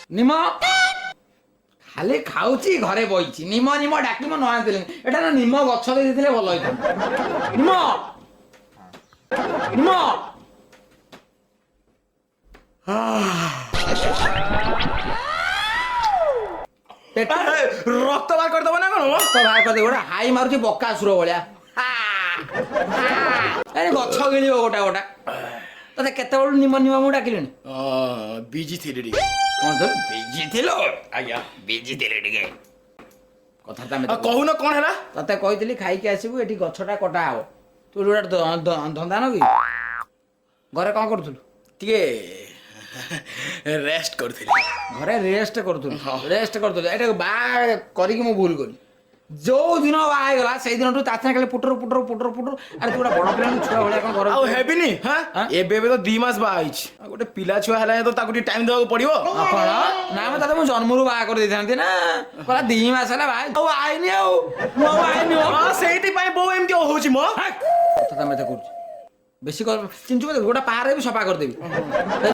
ନିମ ଖାଲି ଖାଉଛି, ଘରେ ବଇଛି। ନିମ ନିମ ଡାକି ମୁଁ ନ ଆଣିଥିଲି, ଏଟା ନା ନିମ ଗଛ ଦେଇ ଦେଇଥିଲେ ଭଲ ହେଇଥାନ୍ତା। ନିମ ନିମ। ପେଟ ରକ୍ତ ବାହାର କରିଦବ ନା କଣ ମ? ରକ୍ତ ବାହାର କରିଦେବ। ଗୋଟେ ହାଇ ମାରୁଛି ବକାସୁର ଭଳିଆ। ଆରେ, ଗଛ ଗିଳିବ ଗୋଟା ଗୋଟା। ତତେ କେତେବେଳୁ ନିମ ନିମ ମୁଁ ଡାକିଲିଣି। ବିଜି ଥିଲି ଟିକେ। କଣ ତୋର ବିଜି ଥିଲ? ଆଜ୍ଞା। ବିଜି ଥିଲି ଟିକେ କଥା ତ ଆମେ ଆଉ କହୁନ, କଣ ହେଲା? ତତେ କହିଥିଲି ଖାଇକି ଆସିବୁ, ଏଠି ଗଛଟା କଟା ହବ। ତୁ ଗୋଟେ ଧନ୍ଦା ନ କି? ଘରେ କଣ କରୁଥିଲୁ? ଟିକେ ରେଷ୍ଟ କରୁଥିଲି। ଘରେ ରେଷ୍ଟ କରୁଥିଲୁ? ରେଷ୍ଟ କରୁଥିଲୁ। ଏଇଟା ବାହା କରିକି ମୁଁ ଭୁଲ କଲି। ଯୋଉ ଦିନ ବାହା ହେଇଗଲା, ସେଇ ଦିନଠୁ ତା ସାଙ୍ଗେ ଖାଲି ପୁଟୁରୁ ପୁଟୁରୁ ପୁଟୁରୁ ପୁଟୁରୁ। ଆରେ, ତୁ ଗୋଟେ ବଡ ପିଲା, ଛୁଆ ଭଳିଆ କଣ ଘର ଆଉ ହେବିନି? ହଁ। ହଁ? ଏବେ ଏବେ ତ 2 ମାସ ବାହା ହେଇଛି। ଆଉ ଗୋଟେ ପିଲା ଛୁଆ ହେଲା ତ ତାକୁ ଟିକେ ଟାଇମ ଦେବାକୁ ପଡିବ। ଆଉ କଣ ନା, ମୁଁ ତତେ ମୁଁ ଜନ୍ମରୁ ବାହା କରିଦେଇଥାନ୍ତି ନା। କହିଲା 2 ମାସ ହେଲା ବାହା, ଆଉ ଆଇନି, ଆଉ ମୁଁ ଆଉ ଆଇନି। ହଁ, ସେଇଥିପାଇଁ ବୋଉ ଏମିତି ହଉଛି ମ। କଥା ତମେ ଏତେ କରୁଛି ବେଶୀ ଚିଞ୍ଚୁ, ଗୋଟେ ପାହାରେ ବି ସଫା କରିଦେବି।